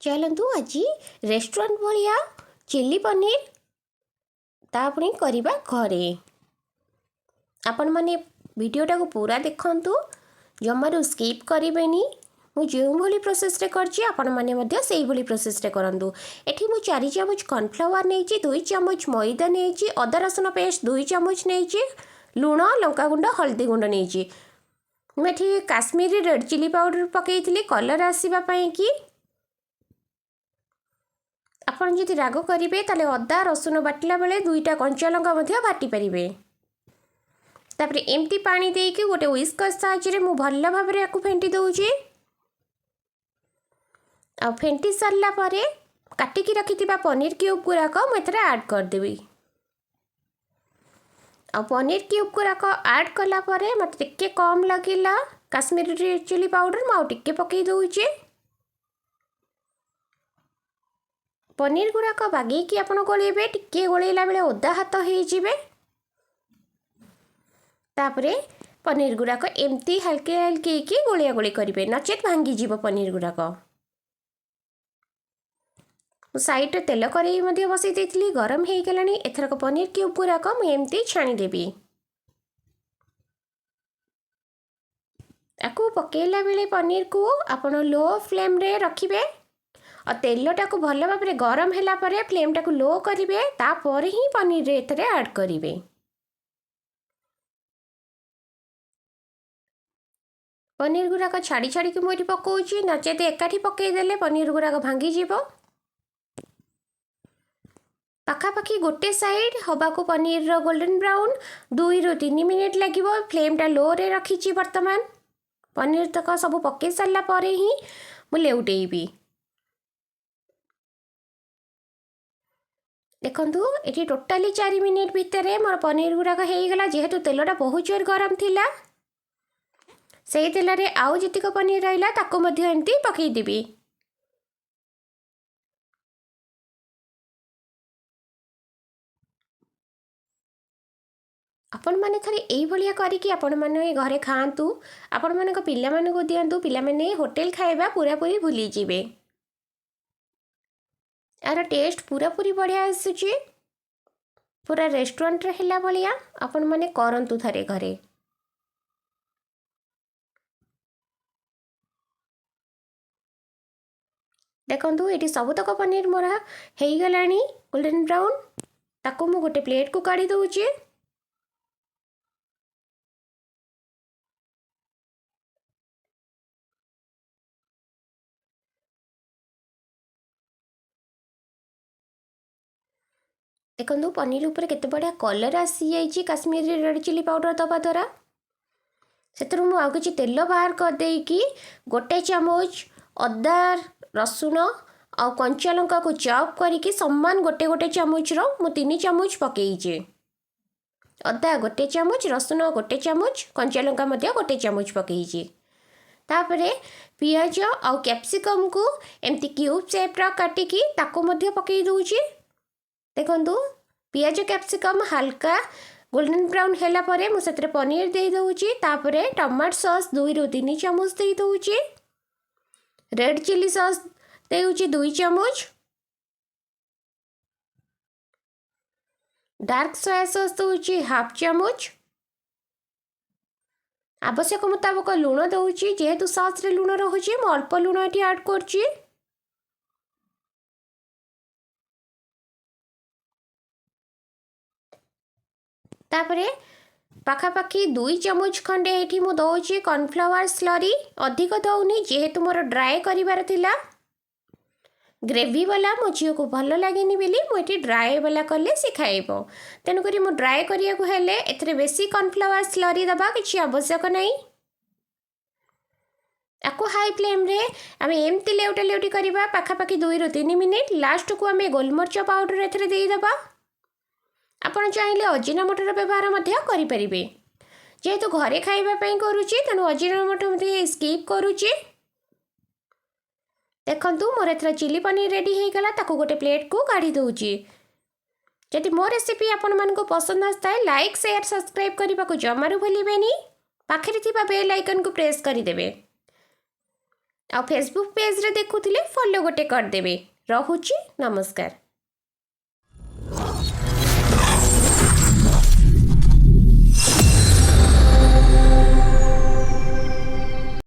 ଚାଲନ୍ତୁ, ଆଜି ରେଷ୍ଟୁରାଣ୍ଟ ଭଳିଆ ଚିଲି ପନିର, ତା ପୁଣି କରିବା ଘରେ। ଆପଣମାନେ ଭିଡ଼ିଓଟାକୁ ପୁରା ଦେଖନ୍ତୁ, ଜମାରୁ ସ୍କିପ୍ କରିବେନି। ମୁଁ ଯେଉଁଭଳି ପ୍ରୋସେସ୍ରେ କରିଛି, ଆପଣମାନେ ମଧ୍ୟ ସେଇଭଳି ପ୍ରୋସେସ୍ରେ କରନ୍ତୁ। ଏଠି ମୁଁ 4 ଚାମଚ କର୍ଣ୍ଣଫ୍ଲାୱାର ନେଇଛି, 2 ଚାମଚ ମଇଦା ନେଇଛି, ଅଦା ରସୁଣ ପେଷ୍ଟ 2 ଚାମଚ ନେଇଛି, ଲୁଣ, ଲଙ୍କାଗୁଣ୍ଡ, ହଳଦୀ ଗୁଣ୍ଡ ନେଇଛି। ମୁଁ ଏଠି କାଶ୍ମୀରୀ ରେଡ଼୍ ଚିଲି ପାଉଡ଼ର ପକାଇଥିଲି କଲର୍ ଆସିବା ପାଇଁକି। ଆପଣ ଯଦି ରାଗ କରିବେ, ତାହେଲେ ଅଦା ରସୁଣ ବାଟିଲା ବେଳେ ଦୁଇଟା କଞ୍ଚା ଲଙ୍କା ମଧ୍ୟ ବାଟି ପାରିବେ। ତାପରେ ଏମିତି ପାଣି ଦେଇକି ଗୋଟେ ୱିସ୍କର୍ ସାହାଯ୍ୟରେ ମୁଁ ଭଲ ଭାବରେ ୟାକୁ ଫେଣ୍ଟି ଦେଉଛି। ଆଉ ଫେଣ୍ଟି ସାରିଲା ପରେ କାଟିକି ରଖିଥିବା ପନିର କ୍ୟୁବ୍ ଗୁଡ଼ାକ ମୁଁ ଏଥିରେ ଆଡ଼୍ କରିଦେବି। ଆଉ ପନିର କ୍ୟୁବ୍ ଗୁଡ଼ାକ ଆଡ଼୍ କଲା ପରେ ମୋତେ ଟିକେ କମ୍ ଲାଗିଲା କାଶ୍ମୀରୀ ଚିଲି ପାଉଡ଼ର, ମୁଁ ଆଉ ଟିକେ ପକାଇ ଦେଉଛି। ପନିର ଗୁଡ଼ାକ ବାଗେଇକି ଆପଣ ଗୋଳେଇବେ। ଟିକେ ଗୋଳେଇଲା ବେଳେ ଓଦା ହାତ ହେଇଯିବେ। ତାପରେ ପନିର ଗୁଡ଼ାକ ଏମିତି ହାଲକି ହାଲକେଇକି ଗୋଳିଆ ଗୋଳି କରିବେ, ନଚେତ୍ ଭାଙ୍ଗିଯିବ ପନିର ଗୁଡ଼ାକ। ମୁଁ ସାଇଡ଼୍ରେ ତେଲ କରେଇ ମଧ୍ୟ ବସାଇ ଦେଇଥିଲି, ଗରମ ହେଇଗଲାଣି। ଏଥରକ ପନିର କ୍ୟୁବ୍ ଗୁଡ଼ାକ ମୁଁ ଏମିତି ଛାଣିଦେବି। ତାକୁ ପକାଇଲା ବେଳେ ପନିରକୁ ଆପଣ ଲୋ ଫ୍ଲେମ୍ରେ ରଖିବେ ଆଉ ତେଲଟାକୁ ଭଲ ଭାବରେ ଗରମ ହେଲା ପରେ ଫ୍ଲେମ୍ଟାକୁ ଲୋ କରିବେ, ତାପରେ ହିଁ ପନିରରେ ଏଥିରେ ଆଡ଼୍ କରିବେ। ପନିର ଗୁଡ଼ାକ ଛାଡ଼ି ଛାଡ଼ିକି ମୁଁ ଏଠି ପକାଉଛି, ନଚେତ ଏକାଠି ପକାଇଦେଲେ ପନିର ଗୁଡ଼ାକ ଭାଙ୍ଗିଯିବ। ପାଖାପାଖି ଗୋଟେ ସାଇଡ଼୍ ହେବାକୁ ପନିରର ଗୋଲ୍ଡେନ୍ ବ୍ରାଉନ୍ 2ରୁ 3 ମିନିଟ୍ ଲାଗିବ। ଫ୍ଲେମ୍ଟା ଲୋରେ ରଖିଛି ବର୍ତ୍ତମାନ। ପନିର ତକ ସବୁ ପକାଇ ସାରିଲା ପରେ ହିଁ ମୁଁ ଲେଉଟେଇବି। ଦେଖନ୍ତୁ, ଏଠି ଟୋଟାଲି 4 ମିନିଟ୍ ଭିତରେ ମୋର ପନିର ଗୁଡ଼ାକ ହେଇଗଲା। ଯେହେତୁ ତେଲଟା ବହୁତ ଜୋର ଗରମ ଥିଲା, ସେଇ ତେଲରେ ଆଉ ଯେତିକ ପନିର ରହିଲା, ତାକୁ ମଧ୍ୟ ଏମିତି ପକାଇଦେବି। ଆପଣମାନେ ଥରେ ଏଇଭଳିଆ କରିକି ଆପଣମାନେ ଘରେ ଖାଆନ୍ତୁ, ଆପଣମାନଙ୍କ ପିଲାମାନଙ୍କୁ ଦିଅନ୍ତୁ, ପିଲାମାନେ ହୋଟେଲ ଖାଇବା ପୁରାପୁରି ଭୁଲିଯିବେ। ଏହାର ଟେଷ୍ଟ ପୁରାପୁରି ବଢ଼ିଆ ଆସୁଛି, ପୁରା ରେଷ୍ଟୁରାଣ୍ଟରେ ହେଲା ଭଳିଆ। ଆପଣମାନେ କରନ୍ତୁ ଥରେ ଘରେ। ଦେଖନ୍ତୁ, ଏଠି ସବୁତକ ପନିର ମୋର ହେଇଗଲାଣି ଗୋଲ୍ଡେନ୍ ବ୍ରାଉନ୍। ତାକୁ ମୁଁ ଗୋଟେ ପ୍ଲେଟ୍କୁ କାଢ଼ି ଦେଉଛି। ଦେଖନ୍ତୁ, ପନିର ଉପରେ କେତେ ବଢ଼ିଆ କଲର୍ ଆସିଯାଇଛି କାଶ୍ମୀରୀ ରେଡ଼୍ ଚିଲି ପାଉଡ଼ର ଦେବା ଦ୍ୱାରା। ସେଥିରୁ ମୁଁ ଆଉ କିଛି ତେଲ ବାହାର କରିଦେଇକି 1 ଚାମଚ ଅଦା, ରସୁଣ ଆଉ କଞ୍ଚା ଲଙ୍କାକୁ ଚପ୍ କରିକି ସମାନ ଗୋଟେ ଗୋଟେ ଚାମଚର ମୁଁ 3 ଚାମଚ ପକାଇଛି। ଅଦା 1 ଚାମଚ, ରସୁଣ 1 ଚାମଚ, କଞ୍ଚା ଲଙ୍କା ମଧ୍ୟ 1 ଚାମଚ ପକାଇଛି। ତାପରେ ପିଆଜ ଆଉ କ୍ୟାପ୍ସିକମ୍କୁ ଏମିତି କ୍ୟୁବ୍ ସେପ୍ର କାଟିକି ତାକୁ ମଧ୍ୟ ପକାଇ ଦେଉଛି। ଦେଖନ୍ତୁ, ପିଆଜ କ୍ୟାପ୍ସିକମ୍ ହାଲକା ଗୋଲ୍ଡେନ୍ ବ୍ରାଉନ୍ ହେଲା ପରେ ମୁଁ ସେଥିରେ ପନିର ଦେଇ ଦେଉଛି। ତାପରେ ଟମାଟୋ ସସ୍ 2ରୁ 3 ଚାମଚ ଦେଇ ଦେଉଛି। ରେଡ଼୍ ଚିଲି ସସ୍ ଦେଉଛି 2 ଚାମଚ। ଡାର୍କ ସୋୟା ସସ୍ ଦେଉଛି ହାଫ୍ ଚାମଚ। ଆବଶ୍ୟକ ମୁତାବକ ଲୁଣ ଦେଉଛି। ଯେହେତୁ ସସ୍ରେ ଲୁଣ ରହୁଛି, ମୁଁ ଅଳ୍ପ ଲୁଣ ଏଠି ଆଡ଼୍ କରୁଛି। ତାପରେ ପାଖାପାଖି 2 ଚାମଚ ଖଣ୍ଡେ ଏଇଠି ମୁଁ ଦେଉଛି କର୍ଣ୍ଣଫ୍ଲାୱାର ସ୍ଲରି। ଅଧିକ ଦେଉନି, ଯେହେତୁ ମୋର ଡ୍ରାଏ କରିବାର ଥିଲା। ଗ୍ରେଭି ବାଲା ମୋ ଝିଅକୁ ଭଲ ଲାଗେନି ବୋଲି ମୁଁ ଏଠି ଡ୍ରାଏ ବାଲା କଲେ ସେ ଖାଇବ। ତେଣୁକରି ମୁଁ ଡ୍ରାଏ କରିବାକୁ ହେଲେ ଏଥିରେ ବେଶୀ କର୍ଣ୍ଣଫ୍ଲାୱାର ସ୍ଲରି ଦେବା କିଛି ଆବଶ୍ୟକ ନାହିଁ। ଆକୁ ହାଇ ଫ୍ଲେମ୍ରେ ଆମେ ଏମିତି ଲେଉଟା ଲେଉଟି କରିବା ପାଖାପାଖି 2ରୁ 3 ମିନିଟ୍। ଲାଷ୍ଟକୁ ଆମେ ଗୋଲମରିଚ ପାଉଡ଼ର ଏଥିରେ ଦେଇଦେବା। ଆପଣ ଚାହିଁଲେ ଅଜିନାମୋଟୋର ବ୍ୟବହାର ମଧ୍ୟ କରିପାରିବେ। ଯେହେତୁ ଘରେ ଖାଇବା ପାଇଁ କରୁଛି, ତେଣୁ ଅଜିନାମୋଟୋ ମଧ୍ୟ ସ୍କିପ୍ କରୁଛି। ଦେଖନ୍ତୁ, ମୋର ଏଥର ଚିଲି ପନିର ରେଡ଼ି ହେଇଗଲା। ତାକୁ ଗୋଟେ ପ୍ଲେଟ୍କୁ କାଢ଼ି ଦେଉଛି। ଯଦି ମୋ ରେସିପି ଆପଣମାନଙ୍କୁ ପସନ୍ଦ ଆସିଥାଏ, ଲାଇକ୍, ସେୟାର, ସବସ୍କ୍ରାଇବ୍ କରିବାକୁ ଜମାରୁ ଭୁଲିବେନି। ପାଖରେ ଥିବା ବେଲ୍ ଆଇକନ୍କୁ ପ୍ରେସ୍ କରିଦେବେ। ଆଉ ଫେସବୁକ୍ ପେଜ୍ରେ ଦେଖୁଥିଲେ ଫଲୋ ଗୋଟେ କରିଦେବେ। ରହୁଛି, ନମସ୍କାର।